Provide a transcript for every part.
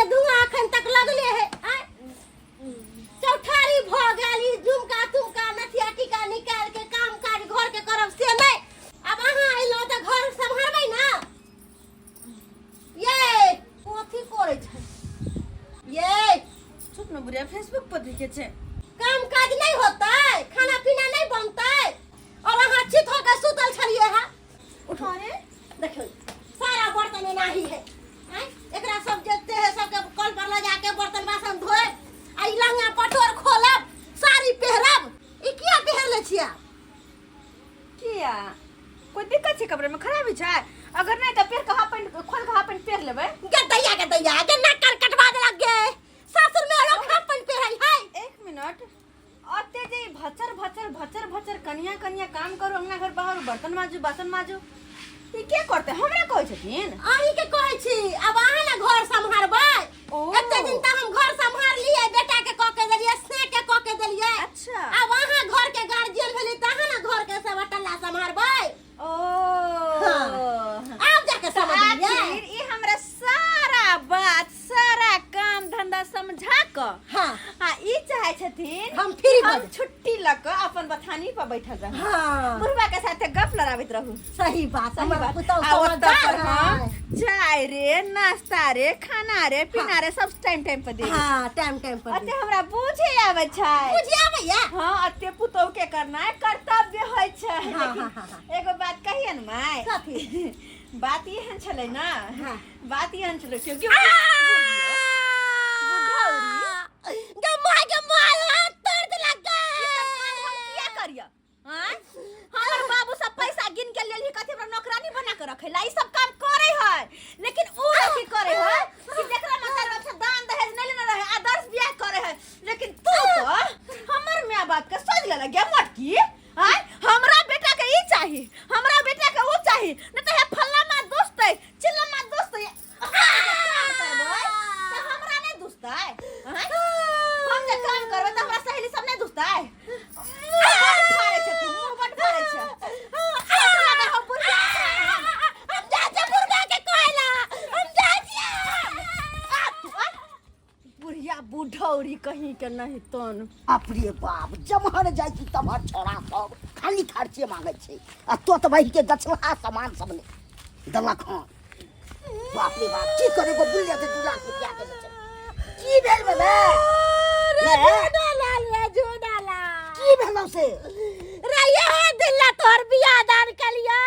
के धुआं अखन तक लगले है आय चौठारी भ गेल ई झुमका तुमका नथिया टीका निकाल के काम काज घर के करब से नहीं। आब अहाँ अयलहुँ तऽ घर सम्हारबै ना। ये कथी करै छै ये? चुप न बुढ़िया, फेसबुक पर देखे छै। काम काज नहीं होतै, खाना पीना नहीं बनतै और अहाँ चित होके सुतल छलियै हँ। उठो। अरे देखियौ सारा बर्तन एनाही है। आँय, एकरा सब जते है सबके कल पर लऽ जाके बर्तन बासन धोएब आ ई लहंगा पटोर खोलब, साड़ी पहिरब। ई किया पहिरले छियै? किया कोई दिक्कत छै? कपड़े में खराबी छै? अगर नहीं तऽ पेर के हाफ पैंट खोल के हाफ पैंट पहिर लेबै। गे दैया, गे दैया, गे नाक कान कटवा देलक गे। सासुर में लोग हाफ पैंट पहिरै है। एक मिनट, अते जे भचर भचर भचर भचर कनिया कनिया काम करू, अंगना घर बाहर, बर्तन माजू, बासन माजू, ई के करते? हमरा कहै छथिन? अहीं के कहै छी। आब अहाँ ने घर सम्हारबै। ओ। एते दिन तऽ हम घर सम्हारलियै, बेटा के कऽ के देलियै, स्नेह के कऽ के देलियै। अच्छा। आब अहाँ घर के गार्जियन भेलियै तऽ अहाँ ने घर के सब टल्ला सम्हारबै। ओ। हाँ। आब जाके समझलियै। आखिर ई हमरा सारा बात सारा काम धंधा समझा क हाँ आ ई चाहे छथिन हम फ्री हम भऽ जाए। छुट्टी ल क अपन बथानी पर बैठल रहू। हाँ। बुढ़वा के साथे गप लड़ाबैत रहू। सही बात। सही हमर बात। पुतहु आ ओतऽ समझदार पर हम है। चाय रे, नाश्ता रे, खाना रे, पीना रे, सब टाइम टाइम पर दे। हाँ, टाइम टाइम पर अते हमरा बुझे आबै छै। बुझे आबैया। हाँ, अते पुतहु के करना कर्तव्य होइ छै। हाँ, लेकिन हाँ, हाँ, हाँ। एगो बात कहियन माय? कथी? बात एहन छलै ना। हाँ। बात एहन छलै क्योंकि गे माय, गे माय, हाथ तोड़ देलक गे। हम किया करिय? आँय? हमर बाबू सब पैसा गिन के लेलही, कथी हमरा नौकरानी बना के रखे ला? ई सब काम करे है, लेकिन ऊ नहीं करे है कि जेकरा माता बाप से दान दहेज नहीं लेने रहे, आदर्श बियाह करे है। लेकिन तू तो हमर माय बाप के सोच लेला गे मोटकी। आँय, हमरा बेटा के ई चाही, हमरा बेटा के ऊ चाही, नहीं तो हे फल्ला माँ दोस्त है, चिल्ला माँ दोस्त है, तऽ हमरा नहीं दुखतै? आँय? हम जे काम करबै तऽ हमरा सहेली सब नहीं दुखतै? मुँह बड फाड़ै छै तू, मुँह बड फाड़ै छै। सोच लगे हम बुढ़िया छी। हम जाइ छियै बुढ़बा के कहै ला, हम जाइ छियै। आ तू आ। बुढ़िया बुढ़ौरी कहीं के नहीं तन। बाप रे बाप, जमहर जाइ छी तमहर छोड़ा सब खाली खर्चे मांगै छै आ तो तऽ बहि के गछलहा सामान सब ने देलक हन। बाप रे बाप, की करे गो बुलिया के 2 लाख रुपया के छै। की भेल बे? रे झूठा लाल, रे झूठा लाल। की भेलौ से? रे यहाँ दिल्ला तोहर बियाह दान कलियो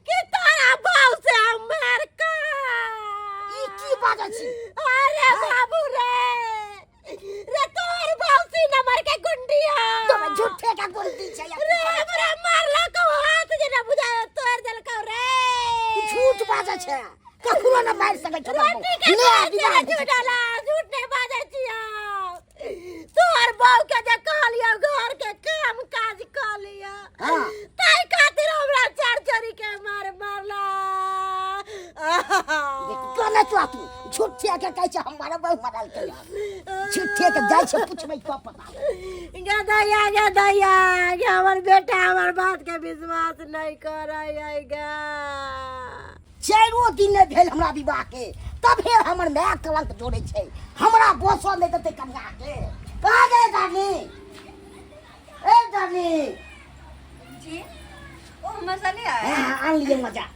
कि तोरा बाप से हम मार का। ई की बाजै छी? अरे बाबू रे, रे तोहर बाप से नंबर के गुंडी है। तोरा झूठे का गुंडी छै। रे हमरा मारला को हाथ जेना बुझाय तोड़ देलकौ रे। तू झूठ बाजै छै, ककरो न मारि सकै छौ। रोटी के ले खाइ विवाह छियै, झूठ डाला, झूठ नहीं बाजै छियौ। तोहर बहू के जे कहलियौ घर के काम काज कऽ लिअ, हाँ। ताहि खातिर हमरा चार चोरी के मार मारला। कोना तू तू झूठे के कहै छै हम मारबै मारल के झूठे के जाइ छै पुछबै तो पता। गे दैया, गे दैया, गे हमर बेटा हमर बात के विश्वास नहीं करै गे। चारिओ दिन नहि भेल हमरा विवाह के, तभे हमर माय कलंक जोड़ै छै, हमरा बसऽ नहि देतै कनिया के। कहाँ गए डार्लिंग? ए डार्लिंग। जी, ओ मजा नहीं आया? हाँ, आन लिए मजा।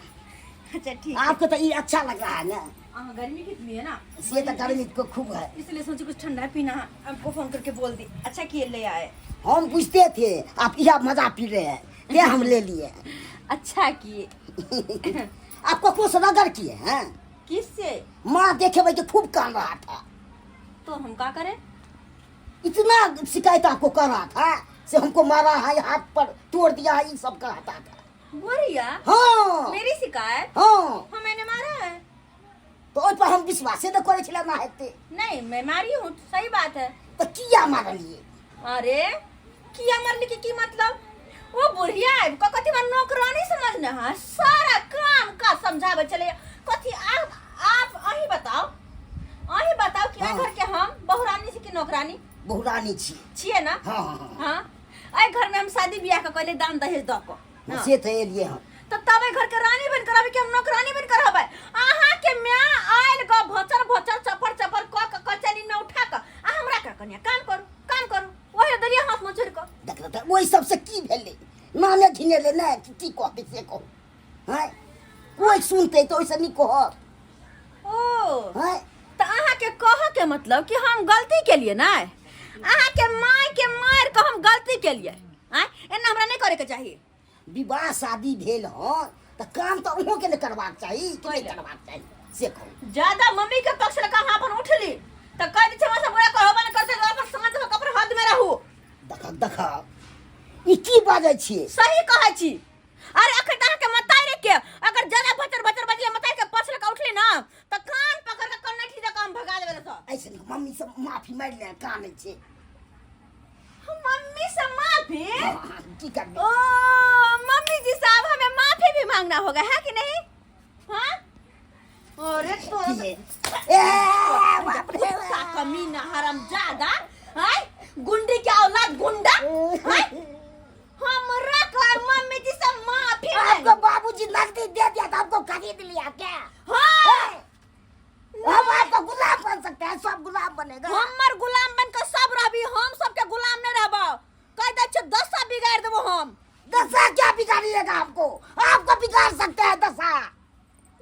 अच्छा ठीक। आपको तो ये अच्छा लग रहा है ना? हाँ, गर्मी कितनी है ना। ये तो गर्मी को खूब है, इसलिए सोची कुछ ठंडा पीना है। हमको फोन करके बोल दी, अच्छा किए ले आए। हम पूछते थे आप यह मजा पी रहे हैं, ये हम ले लिए। अच्छा किए। आपको कुछ रगड़ किए हैं? किससे? माँ देखे भाई खूब कान रहा था। तो हम क्या करें? इतना शिकायत आपको कर रहा था से हमको मारा है, हाथ पर तोड़ दिया है, ये सब कहता था। बुढ़िया? हाँ। मेरी शिकायत? हाँ। हाँ, मैंने मारा है। तो ओहि पर हम विश्वासे न करे छला ना हेते। नहीं, मैं मारी हूँ, सही बात है। तो किया मारलिए? अरे किया मारली के की मतलब? वो बुढ़िया आबि कऽ कथी हमरा नौकरानी समझने है, सारा काम काज समझाबै छलै कथी। आप अहीं बताओ, अहीं बताओ कि एहि हाँ। घर के हम बहुरानी छी कि नौकरानी? बहुरानी छी। छियै ना? हाँ, हाँ, हाँ। हाँ, एहि घर में हम शादी बियाह के कहले दान दहेज दऽ कऽ। हाँ। से तऽ एलियै हम। तऽ तब एहि घर के रानी बनि कऽ रहबै कि हम नौकरानी बनि कऽ रहबै? अहाँ के माय आयल गऽ भचर भचर चपर ने कि की कहतै से कहू। हैं, कोइ सुनतै तऽ ओहिसँ नीक कहत। ओ हैं, तऽ अहाँके कहऽ के मतलब कि हम गलती केलिए ने? अहाँके माय के मारि कऽ हम गलती केलिए? आँय, एना हमरा नहि करैके चाही। विवाह शादी भेल हँ तऽ काम तऽ अहूँके ने करबाक चाही कि नहि करबाक चाही से कहू। ज्यादा मम्मी के पक्ष लऽ कऽ अहाँ अपन उठली तऽ कहि दै छै हमरा सब बुरा कहबो नहि करतै, तऽ अपन शांत भऽ कऽ अपन हद में रहू। देखक देखक, ई की बाजै छियै? सही कहै छी। अरे अखन तऽ अहाँके मतारे के अगर ज्यादा बचर बचर बजले, मतारे के पक्ष लऽ कऽ उठली ना तऽ कान पकड़ कऽ कन्नठी दऽ कऽ हम भगा देबै एतऽ। ऐसे नीक मम्मी सब माफी मारि ले, कानै छै। मम्मी से माफी? हाँ, की करबै? ओ मम्मी जी साहब, हमें माफी भी मांगना होगा, है कि नहीं? हाँ, अरे तो की? ए बाप रे। कुत्ता कमीना हरामजादा हैं, गुंडी के औलाद गुंडा हैं, हमरा का मम्मी जी से माफी आपको बाबूजी नकदी दे दिया था, आपको खरीद लिया क्या? हाँ, हम आपको गुलाम बन सकते हैं, सब गुलाम बनेगा। हमर गुलाम बन के सब रहबी, हम सबके गुलाम नहीं रहबो। कह दे छे दशा बिगाड़ देबो हम। दशा क्या बिगाड़िएगा आपको? आपको बिगाड़ सकते हैं दशा।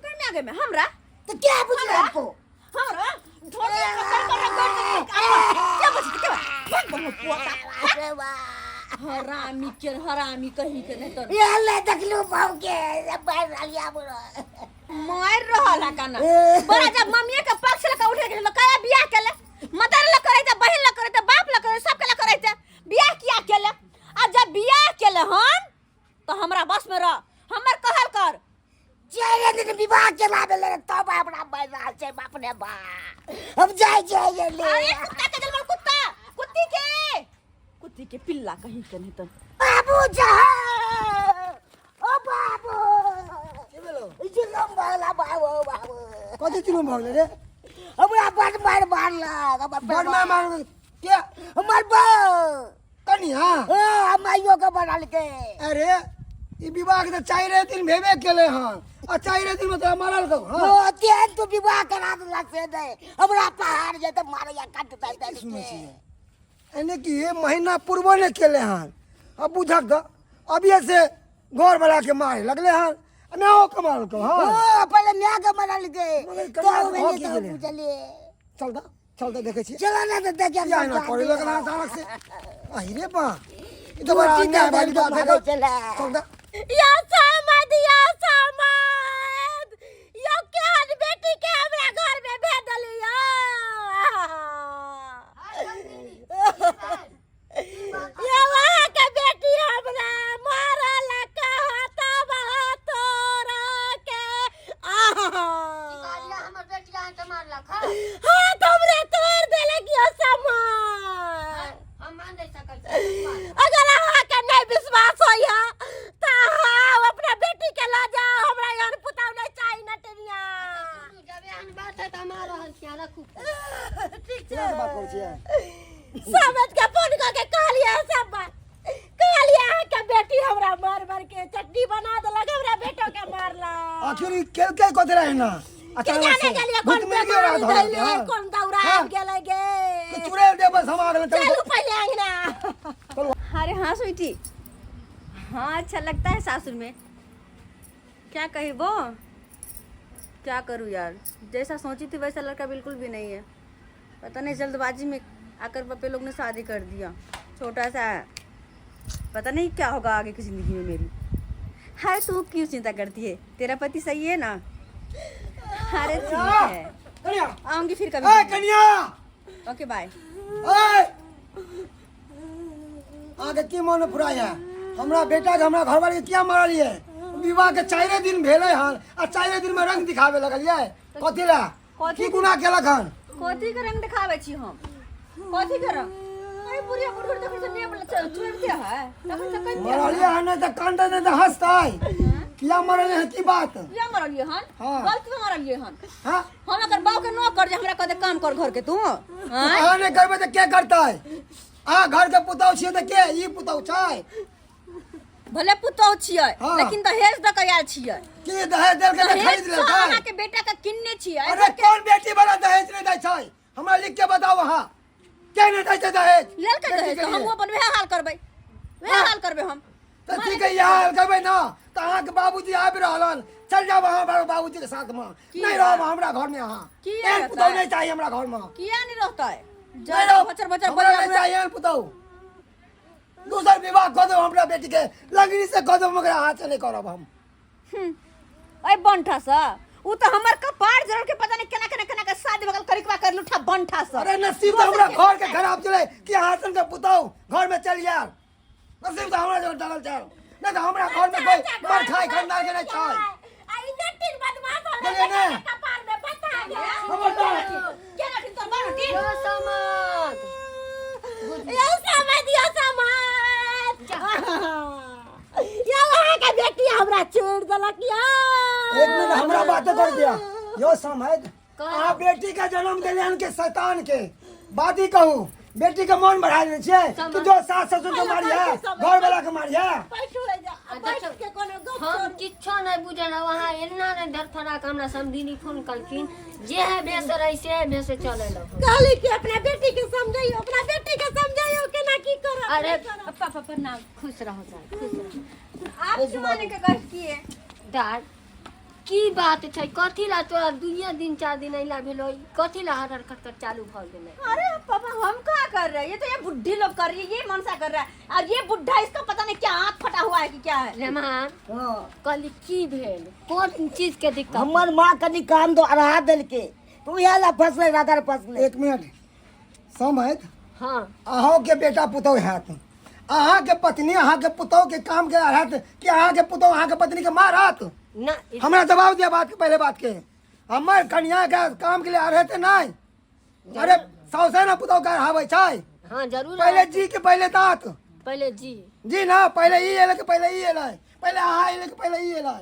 गमे गमे हमरा तो क्या बुझे हमरा? आपको? हमरा ढोली पकड़ कर रगड़ दे क्या बच के भाग बहु पोता। अरे वाह, हरामी के हरामी कहीं के नहीं तो। ये ले देख लो भाव के ये बाहर लिया बोलो। मार रहल है काना बड़ा। जब मम्मी के पक्ष लगा उठे के कया बियाह केले, मदर ल करे ते, बहिन ल करे ते, बाप ल करे, सबके ल करे ते, बियाह किया केले? आ जब बियाह केले हन तो हमरा बस में रह, हमर कहल कर। चारि दिन विवाह के लाबे ले तब हमरा मारि रहल छै। बाप रे बाप, हम जाइ छियै ले। अरे कुत्ता के जलमल कुत्ता, कुत्ती के कुत्ती के पिल्ला कहीं के नहीं तो। बाबू जा, ओ बाबू। की भेलो? जुलम भला बाबू, बाबू। कथी जुलुम भऽ गेलै रे? हमरा बड मारि मारलक हमर। बड मार मार के? हमर बा कनिया। हाँ, माइयो के बनलकै। अरे ई विवाह के तऽ चारिए दिन भेबे केलै हन आ चारिए दिन में तोरा मारल कौ? हाँ, ओ तेहन तू विवाह करा देलक से नहि हमरा पहाड़ जे तऽ मारैया कट की सुनै छियै? एने कि महीना पूर्वो नहि केलै हन आ बुझक तऽ अभिये से घर वाला के मारे लगले हन आ माओ के मारलकौ? हाँ। ओ पहिले माय के मरलकै। मगर तो कनिया के भऽ भेलै की तऽ गेलै? बुझलियै। चल तऽ, चल तऽ, देखै छियै। चला ना तऽ देखिए। किया एना करे लगल अचानक से? अहि रे बा, ई तऽ बड़ा रोटी अन्याय दऽ भेल दऽ बात। मारै छलै। चल तऽ। यो समाद, यो समाद, यो केहन बेटी के हमरा घर में भेज देली यो। यो वहाँ के बेटी हमरा मारल कहता तोरा के। आहा, हमर बेटिया अहाँके मारलक? हँ। हाथ हमरा तोड़ देलक यो समाद। हम मान नहि सकैत छी। अगर अहाँके नहि विश्वास होइए तऽ अहाँ अपना बेटी के लऽ जाउ, हमरा एहन पुतहु नहि चाही नटनिया। सुनू, जब एहन बात है तऽ हम आ रहल छी, अहाँ रखू। ठीक छै। केना बात करै छियै? समझ के फोन कऽ के कहलियै, सब बात कहलियै, अहाँके बेटी हमरा मार मार के चटनी बना देलक, हमरा बेटो के मारलक। आखिर ई केलकै कथी रहे ना के अचानक जाने से? गेलियै भूत कोन मिल गेल बेमारी रहा धैले, हाँ। कोन दौरा हाँ। आबि गेलै गे। कि चुड़ैल दे बस हम आ गेलै। चलू पहिले अंगना। अरे हाँ स्वीटी, हाँ, अच्छा लगता है सासुर में। क्या कही वो, क्या करूँ यार, जैसा सोची थी वैसा लड़का बिल्कुल भी नहीं है। पता नहीं जल्दबाजी में आकर पप्पे लोग ने शादी कर दिया, छोटा सा है, पता नहीं क्या होगा आगे की ज़िंदगी में मेरी। हाय, तू क्यों चिंता करती है, तेरा पति सही है ना? अरे ठीक है, कनिया, आऊँगी फिर ए कभी। कनिया। ओके बाय। ए अहाँके की मन फुराइया? हमरा बेटा के, हमरा घरवाली के किया मारलियै? विवाह के चारिए दिन भेलै हन आ चारिए दिन में रंग दिखाबे लगलियै, कथी ला? कथी? की गुनाह केलक हन? कथी के रंग दिखाबै छी हम? कथी के रंग? अरे बुढ़िया बुढ़ तखन से नेप चोरते है, तखन से कहिते है। मरलियै हन नहि तऽ कानतै, नहि तऽ हँसतै। किया मरलियै हन, की बात? किया मरलियै हन? हाँ। गलती में मरलियै हन। हाँ। हम अगर बाप के न कर जे हमरा कहते काम कर घर के तू, आँय? अहाँ नहि करबै तऽ के करतै? अहाँ घर के पुतहु छियै तऽ के ई पुतहु छै? भले पुतहु छियै, हाँ। लेकिन दहेज दऽ के आयल छियै। की दहेज देलकै तऽ दहेज खरीद सँ लेलकै? अहाँके बेटा के किनने छियै। अरे कोन बेटी वाला दहेज नहि दै छै? हमरा लिख के बताउ अहाँ, के नहि दै छै दहेज? लेलकै बेटी दहेज के तऽ लिए। हमहूँ अपन वएह हाल करबै, वएह हाल करबै हम। तऽ ठीक है इएह हाल करबै ने तऽ अहाँके बाबूजी आबि रहल हन चल जाब अहाँ हमरा बाबूजीके साथमे नहि रहब हमरा घरमे अहाँ किया एहन पुतहु रहतै? नहि चाही हमरा घरमे किया नहीं रहतै नहि जय रहब भचर भचर हमरा नहि बजा चाही एहन पुतहु दोसर विवाह कऽ देब हमरा बेटीके लगनी से कऽ देब मगर अहाँ से नहि करब हम अरे बंठा सा उ तो हमर कपार जरल के पता नहीं केना केना केना के शादी बगल करिकवा कर लूठा बंठा सा अरे नसीब तऽ हमरा घर के खराब छलै कि अहाँ सन के पुतहु घर में चलि आयल नसीब तऽ हमरा जगह डरल छल नहि तऽ हमरा घर में कोई मर खाय खानदान के नहि छै आ ई नटिन बदमाश हमरा बोलिए ने। बेटा के कपार में बता गया हमर तऽ केना ठिन तोर बानो यो समाद यो समाद यो समाद यो अहाँके बेटी हमरा छोड़ि देलक यो एक मिनट हमरा बात कर दिया यो समझ अहाँ बेटी के जन्म देलियन के शैतान के बात ही कहू बेटी के मन बढ़ा देने छियै कि जो सास ससुर के मारिया घर वाला के मारिया बैठू है जा बैठ के कोनो गप हम किछो नहि बुझल अहाँ एना नहि धरफड़ा के हमरा समधिनी फोन कलखिन जे है भेस रही से है भेस चले लगो कहली कि अपना बेटी के समझाइयो अपना बेटी के समझाइयो केना की करब अरे पापा प्रणाम खुश रहो दाइ खुश रहो आप क्यों आने का कष्ट किए दाइ की बात छै कथी ला तोरा दुइये दिन चार दिन अइला भेलो कथी ला हरर खटखट चालू भऽ गेलै अरे पापा हम क्या कर रहे हैं ये तो ये बुढ़ी लोग कर रही है ये मनसा कर रहा है और ये बुढ़ा इसका पता नहीं क्या आंख फटा हुआ है कि क्या है रेमान हाँ। कहली की भेल कोन चीज के दिक्कत हमर माँ कनि काम दो अढ़ा देलकै तऽ उएह लए फसलै रगड़ फसलै एक मिनट समझ हाँ अहूँके बेटा पुतहु हैत अहाँके पत्नी अहाँके पुतहु के काम के हैत कि अहाँके पुतहु अहाँके पत्नी के मारत ना हमरा जवाब दिया बात के पहले बात के हमर कन्या के काम के लिए अढ़ेते नहीं अरे सौसे ना पुतहु के अढ़ाबै छै हाँ जरूर पहले जी के पहले दांत पहले जी जी ना पहले ई एलै कि पहले ई एलै पहले अहाँ एलै कि पहले ई एलै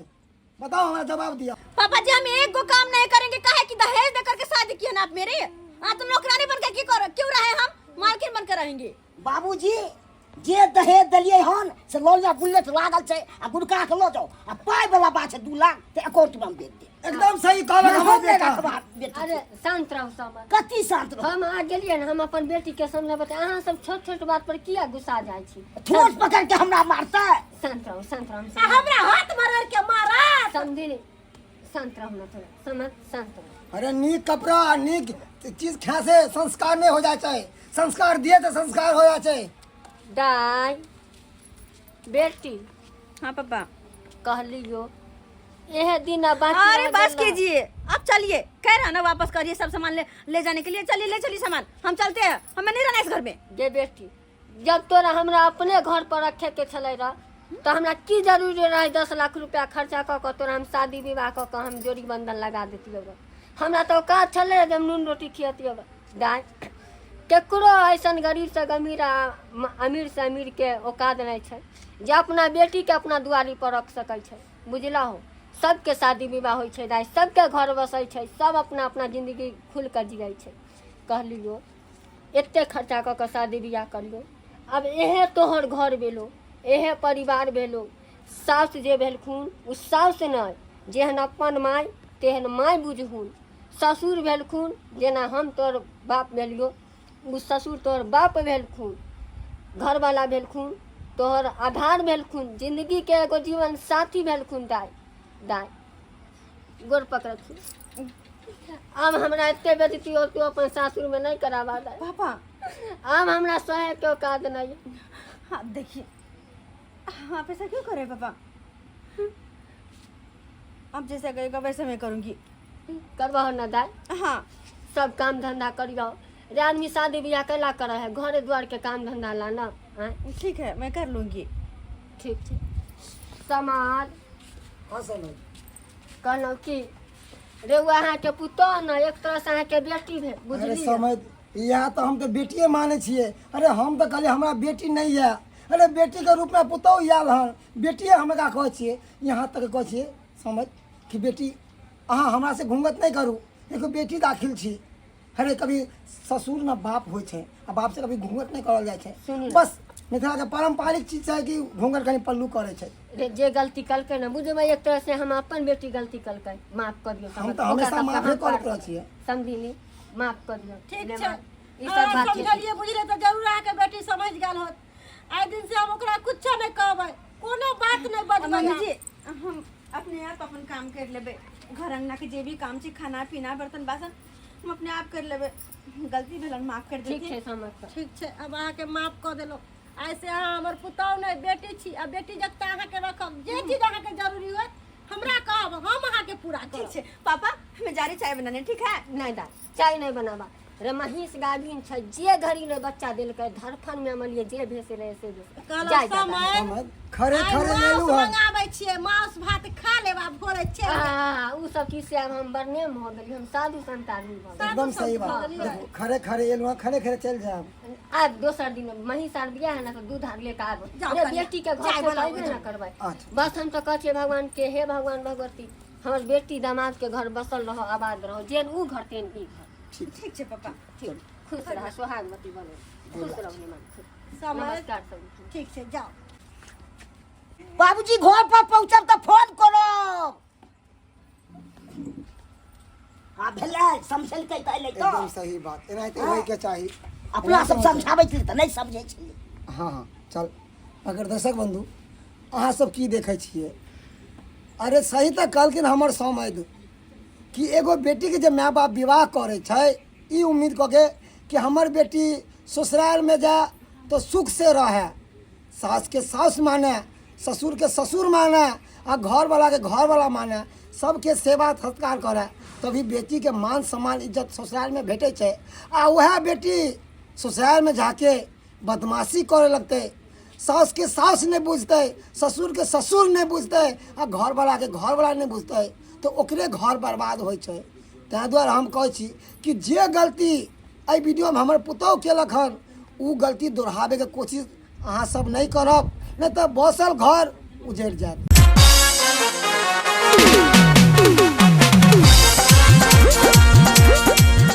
बताओ हमरा जवाब दिया पापा जी हम एक गो काम नहीं करेंगे काहे कि दहेज दे करके शादी किए ना आप मेरे हाँ तो नौकरानी बनकर की करो क्यों रहे हम मालकिन बनकर रहेंगे बाबूजी जे दहेज देलियै हन से लऽ लिअ बुलेट लागल छै आ गुड़का के लऽ जाउ आ पाइ वाला बात छै 2 लाख तऽ अकाउंट मे हम भेज देब एकदम सही कहलक हमर हम नहि बेटा रखब आब बेटी अरे के। शांत रहू सब कथी शांत रहू हम अहाँ गेलियै ने हम अपन बेटी के समझेबै तऽ अहाँ सब छोट छोट बात पर किया गुस्सा जाइ छी ठोस पकड़ के हमरा मारतै शांत रहू शांत रहू आ हमरा हाथ मरड़ के मारत समझी शांत रहू ना थोड़ा समझ शांत रहू अरे नीक कपड़ा आ नीक चीज खाए से संस्कार नहीं हो जाइ छै संस्कार दिए तऽ संस्कार हो जाइ छै दाय बेटी हाँ पापा कहलियो एहे दिन आ बाकी अरे रह बस गेल। कीजिए अब चलिए कह रहा ना वापस करिए सब सामान ले ले जाने के लिए चलिए ले चलिए सामान हम चलते हैं हमें नहीं रहना इस घर में गे बेटी जब तोरा हमरा अपने घर पर रखे के छलै रह तऽ हमरा की जरूरी रहै 10 लाख रुपया खर्चा कऽ कऽ तोरा हम शादी विवाह कऽ कऽ हम जोड़ी बंधन लगा देतियौ रह हमरा तऽ औकात छलै रह जे हम नून रोटी खियतियौ रह दाय केकरो ऐसन गरीब से गमीर आ अमीर से अमीर के औकात नहि छै जे अपना बेटीके अपना दुआरी पर रख सकै छै बुझलहो सबके शादी विवाह होइ छै दाय सबके घर बसै छै सब अपना अपना जिंदगी खुलि कऽ जियै छै कहलियौ एते खर्चा कऽ कऽ शादी बियाह करियौ आब इहे तोहर घर भेलो इहे परिवार भेलो साउस जे भेलखुन ओ साउस नहि जेहन अपन माय तेहन माय बुझहुन ससुर भेलखुन जेना हम तोहर बाप भेलियौ ओ ससुर तोहर बाप भेलखुन घरवाला भेलखुन तोहर आधार भेलखुन जिंदगीके एगो जीवन साथी भेलखुन दाय दाय गोर पकड़ै छी आब हमरा एते बेजती हो तू अपन सासुरमे नहि कराबा दाय पापा आब हमरा सहे के औकात नहि हाँ देखिए आप ऐसा क्यों कर रहे हैं पापा आप जैसा कहेगा वैसा मैं करूँगी करबह न दाय हाँ सब काम धंधा करियो रे आदमी शादी बियाह कैला करे है घरे द्वार के काम धंधा ला ना आँय ठीक है मैं कर लूँगी ठीक छै समाज हाँ समझ कहलहुँ कि रे ओ अहाँके पुतोह ने एक तरहसँ अहाँके बेटी भेल अरे बुझलियै समझ इएह तऽ हम तऽ बेटिए मानै छियै अरे हम तऽ कहलियै हमरा बेटी नहि यऽ अरे बेटीके रूपमे पुतहु आयल हन बेटिए हम एकरा कहै छियै यहाँ तक कहै छियै समझ कि बेटी अहाँ हमरासँ घूँघट नहि करू एगो बेटी दाखिल छी अरे कभी ससुर ने बाप होइ छै आ बापसँ कभी घूँघट नहि करल जाइ छै सुनू ने। बस मिथिलाके पारम्परिक चीज छै कि घूँघट कनि पल्लू करै छै रे जे गलती कलकै ने बुझबै एक तरह से हम अपन बेटी गलती कलकै माफ कऽ दियौ हम तऽ हमेशा माफे करैत रहै छियै समधिनी माफ कऽ दियौ ठीक रे छै माँ, ई सब बात छै समझलिए बुझलिए तऽ जरूर अहाँके बेटी समझ गेल होत आइ दिन से हम ओकरा कुछो नहि कहबै कोनो बात नहि बजबै मम्मी जी, हम अपने आप अपन काम कर लेबै। घर अंगना के जे भी काम छै, खाना पीना, बर्तन बासन, हम अपने आप कर लेबै। गलती भेलन, माफ कर ठीक देथिन। छै समझ। ठीक छै, अब अहाँके माफ कऽ देलहुँ। आइ से अहाँ हमर पुतहु नहि, बेटी छी, आ बेटी जगता अहाँके रखब। जे चीज अहाँके जरूरी होत, हमरा कहब, हम अहाँके पूरा ठीक करब। छै पापा, हमें जा रही चाय बनाने, ठीक है? नहि दाइ, चाय नहि बनाबा रे। महींस गाभिन छै, जे घड़ी नहि बच्चा देलकै, धरफन में अमलिए जे भेसे रहे से भेसे। कहलहुँ जाय जा। समय समझ खरे आइ खरे माउस लेलू हन। मंगाबै छियै, माउस भात खा लेब आ भोरे चलि जायब। आ, उ सब चीज से आब हम बरनेम भऽ गेली, हम साधु संत आदमी भऽ गेली। एकदम सही बात। देखू, खरे खरे एलू हन, खरे खरे चलि जायब। आब दोसर दिन महींस आर बियाह है ना, तऽ दूध आर लेके आब। जाउ रे कनिया, बेटी के घर चाय से बनाउ। अयबे ना करबै। अच्छा। बस हम तऽ कहै छियै भगवान के, हे भगवान भगवती, हमर बेटी दामाद के घर बसल रहो, आबाद रहो, जेहन उ घर तेहन ई घर। ठीक। ठीक छै पापा। ठीक, खुश रह, सोहागवती बनो, खुश रहू निमन, खुश। समझ नमस्कार सब। ठीक छै, जाउ। बाबूजी, घर पर पहुँचब तऽ फोन करब। हाँ, भेलै, समझेलकै तऽ एलै। एकदम तऽ सही बात, एनाहिते होइके चाही। अपना सब समझाबै छलियै तऽ नहि समझै छलियै। हाँ हाँ, चल। अगर दर्शक बंधु, अहाँ सब की देखै छियै? अरे सही तऽ कहलखिन हमर समैध कि एगो बेटीके जे माय बाप विवाह करै छै, ई उम्मीद कऽ के कि हमर बेटी ससुरालमे जाय तऽ सुख से रहै, सासके सास माने, ससुरके ससुर माने आ घरवलाके घरवला माने, सबके सेवा सत्कार करै, तभी बेटीके मान सम्मान इज्जत ससुरालमे भेटै छै। आ वएह बेटी ससुरालमे जाके बदमाशी करे लगतै, सासके सास नहि बुझतै, ससुरके ससुर नहि बुझतै आ घरवलाके घरवला नहि बुझतै, तऽ ओकरे घर बर्बाद होइ छै। ताहि दुआरे हम कहै छी कि जे गलती एहि वीडियोमे हमर पुतहु केलक हन, ओ गलती दोहराबैके कोशिश अहाँ सब नहि करब, नहि तऽ बसल घर उजड़ि जायत।